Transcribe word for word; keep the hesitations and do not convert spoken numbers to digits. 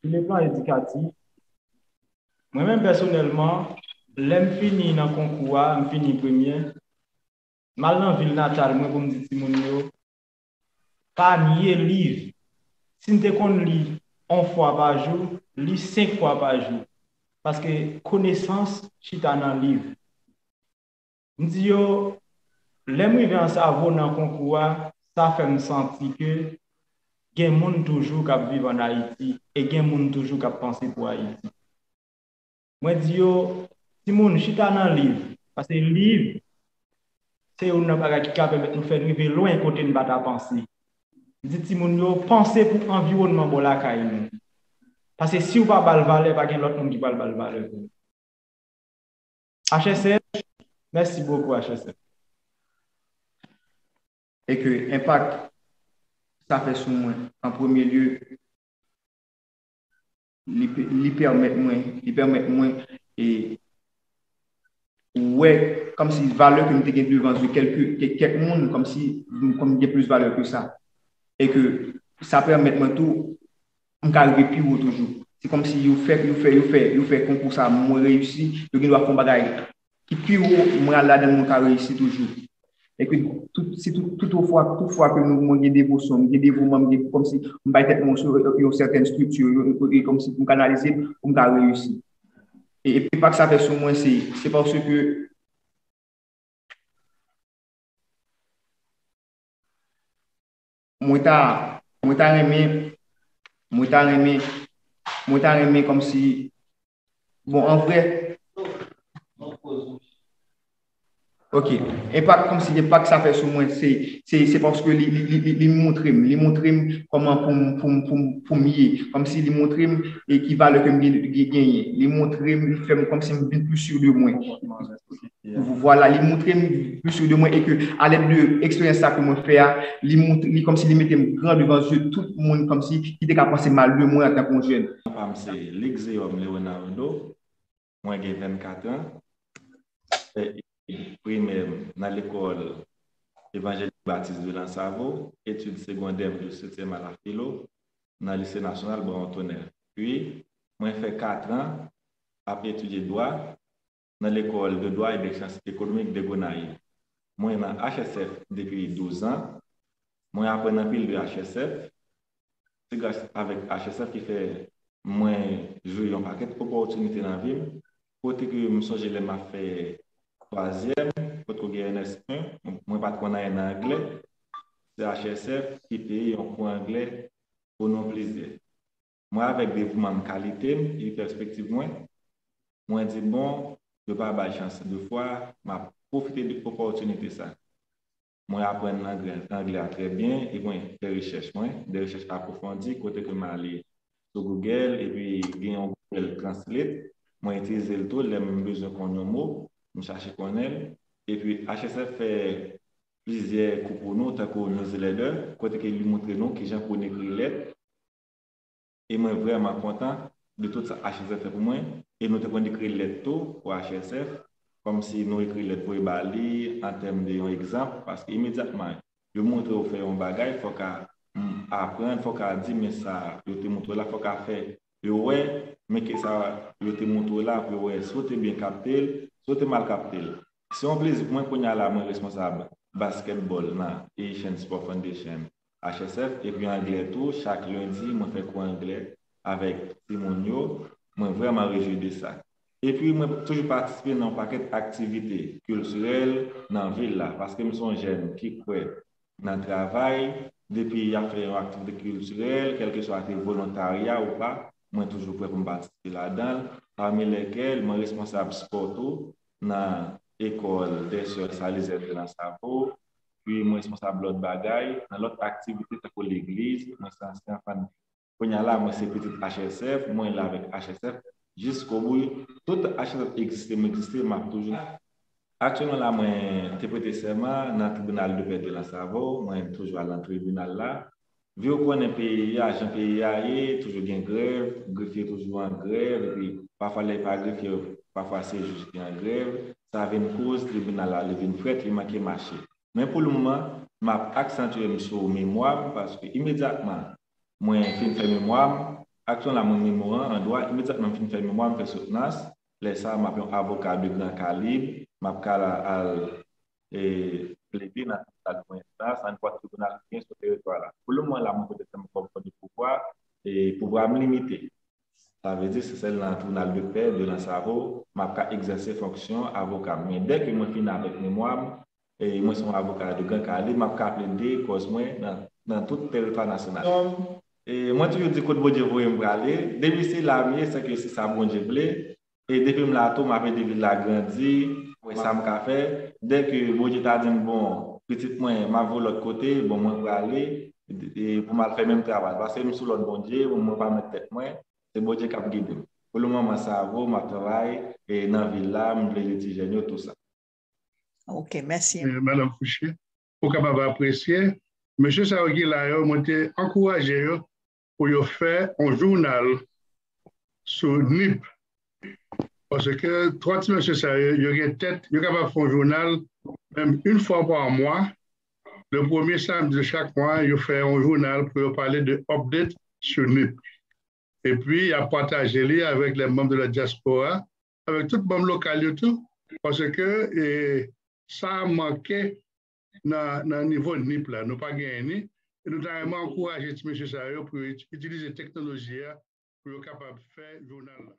Sou le plan edikatif, mwen menm pèsonèlman, lè m fini nan konkou a, m fini premye, m al nan vil natal mwen pou m di timoun yo, pa nye liv. Si n te konn li yon fwa pa jou, li senk fwa pa jou. Paske konesans chita nan liv. M di yo, lè m rive Ansavo nan konkou a, sa fè m santi ke gen moun toujou k ap viv ann Ayiti e gen moun toujou k ap panse pou Ayiti. Mwen di yo, timoun, chita nan liv, paske liv se youn nan bagay ki ka pèmèt nou fè n rive lwen kote n pa ta panse. M di timoun yo, panse pou anviwònman bò lakay nou. Paske si w pa ba l valè, pa gen lòt moun ki pral ba l valè pou ou. H S F, mèsi bokou H S F. E ke enpak sa fè sou mwen, an premye lye, li, li pèmèt mwen, li pèmèt mwen e wè kòmsi valè ke m te gen devan zye kèlke, kèk moun, kòmsi m gen plis valè ke sa. E ke sa pèmèt mwen tou, m ka rive pi wo toujou. Se kòmsi yo fè, yo fè, yo fè, yo fè konkou sa, mwen reyisi, yo gen dwa fè yon bagay ki pi wo, mwen al ladan l, mwen ka reyisi toujou. E ke tout, si tout, tout fwa, tout fwa ke nou, mwen gen devosyon, m gen devouman, m gen kòmsi m bay tèt mwen sou yon sètèn estrikti, yon kote kòmsi pou m kanalize l, pou m ka reyisi. E, e enpak sa fè sou mwen, se, se paske mwen ta, mwen ta renmen, mwen ta renmen, mwen ta renmen kòmsi, bon, an vrè, ok, enpak, kòmsi enpak sa fè sou mwen, se, se, se paske li, li, li, li, li montre m, li montre m kòman pou m, pou m, pou m, pou m ye, kòmsi li montre m e ki valè ke m gen, gen, genyen, li montre m, li fè m kòmsi m vin pli si de mwen. Vwala, li montre m plis de mwen e ke alèd de eksperyans sa ke mwen fè a, li montre, li kòmsi li mete m gran devan zye tout moun kòmsi ki te ka panse mal de mwen antanke yon jèn. Non pa m se Luc Zeom Leonardo, mwen gen vennkat an, fè etid primè m nan lekòl Evanjelik Batis de Lansavo, etid segondè m tou setyèm a la filo nan Lise Nasyonal Bawon Tonè. Pi, mwen fè kat an ap etidye dwa nan Lekòl de Dwa e de Syans Ekonomik de Gonayiv. Mwen nan H S F depi douz an. Mwen aprann anpil de H S F. Se gras avèk H S F ki fè mwen jwi yon pakèt opòtinite nan vi m. Kote ke m sonje lè m ap fè twazyèm, potko gen N S en, mwen pa t konn anyen nan anglè. Se H S F ki peye yon kou anglè pou nou plizyè. Mwen avèk devouman m, kalite m e pèspektiv mwen, mwen di bon, yo pa bay chans de fwa, m ap pwofite de opòtinite sa. Mwen aprann anglè, anglè a trè byen e mwen fè rechèch mwen, de rechèch apwofondi kote ke m ale sou Google epi gen yon Google Translate, mwen itilize l tou lè m bezwen konn yon mo, m chache konnen l. Epi H S F fè plizyè kou pou nou tankou newsletter kote ke li montre nou kijan pou n ekri lèt. E mwen vrèman kontan de tout sa H S F fè pou mwen. E nou te konn ekri lèt tou pou H S F, kòmsi nou ekri lèt voye ba li an tèm de yon egzanp, paske imedyatman yo montre w fè yon bagay, fò w ka aprann, fò w ka di men sa yo te montre w la, fò w ka fè yo wè men ke sa yo te montre w la, pou yo wè si w te byen kapte l, si w te mal kapte l. Se yon plezi pou mwen. Kounye a la mwen responsab basketball nan Haitian Sport Foundation, H S F, epi anglè tou, chak lendi mwen fè kou anglè avèk timoun yo. Mwen vrèman rejwi de sa. Epi mwen toujou patisipe nan yon pakèt aktivite kiltirèl nan vil la, paske m se yon jèn ki kwè nan travay, depi y ap fè yon aktivite kiltirèl, kèlkeswa te volontarya ou pa, mwen toujou prè pou m patisipe ladan l, pami lèkèl mwen responsab spò tou nan École des Sœurs Salesiennes de Lansavo, pi mwen responsab lòt bagay, nan lòt aktivite tankou legliz, mwen se ansyen anfan. Kounye a la, mwen se pitit H S F, mwen la avèk H S F jiskobou. Tout H S F egziste, m egziste, m ap toujou. Aktyèlman la, mwen te prete sèman nan tribinal de pè de Lansavo, mwen toujou al nan tribinal la. Vi w konnen peyi a, jan peyi a ye, toujou gen grèv, grefye toujou an grèv, epi pafwa lè e pa grefye, pafwa se jij ki an grèv, sa vin koz tribinal la li vin frèt, li manke mache. Men pou le moman, m ap aksantye m sou memwa m, paske imedyatman mwen fin fè memwa m, Aksyon la, mwen menm an, an dwa, imedyatman m fin fè memwa, m fè soutnans, lè sa a, m ap yon avoka de gran kalib, m ap ka al e, plede nan tribinal enstans, nan nenpòt tribinal ki gen sou teritwa la. Pou lemoman la, mwen pote tèt mwen kòm fò de pouvwa, e pouvwa m limite. Sa vle di, se sèl nan tribinal de pè de Lansavo, m ap ka egzèse fonksyon avoka m. Men dèke mwen fin avèk memwa m, e mwen se yon avoka de gran kalib, m ap ka plede kòz mwen nan, nan tout teritwa nasyonal. E mwen toujou di kote Bondye voye m prale, depi se la m ye, sèke se sa Bondye vle. E depi m la tou, m ap ede vil la grandi, wè sa m ka fè. Dèke Bondye ta di m, bon, pitit mwen, m ap voye w lòt kote, bon, mwen prale, e pou m al fè menm travay. Paske m sou lòd Bondye, mwen pa mèt tèt mwen, se Bondye k ap gide m. Pou lemoman sa vo, m ap travay, e nan vil la, m vle ede ti jèn yo, tou sa. Ok, mèsi. Madanm Fouché, ou kapab apresye, mesye sa yo ki la yo, mwen te ankouraje yo pou yo fè yon jounal sou nip. Paske twa ti mesye sa yo, yo gen tèt, yo kapab fè yon jounal menm yon fwa pa mwa. Le premye samdi de chak mwa, yo fè yon jounal pou yo pale de update sou nip. Epi, y ap pataje li avèk les membres de la diaspora, avèk tout manm lokal yo tou, paske e, sa manke nan, nan nivo nip la, nou pa genyen ni. E nou ta renmen ankouraje ti mesye sa yo pou yo itilize teknoloji a pou yo kapab fè jounal la.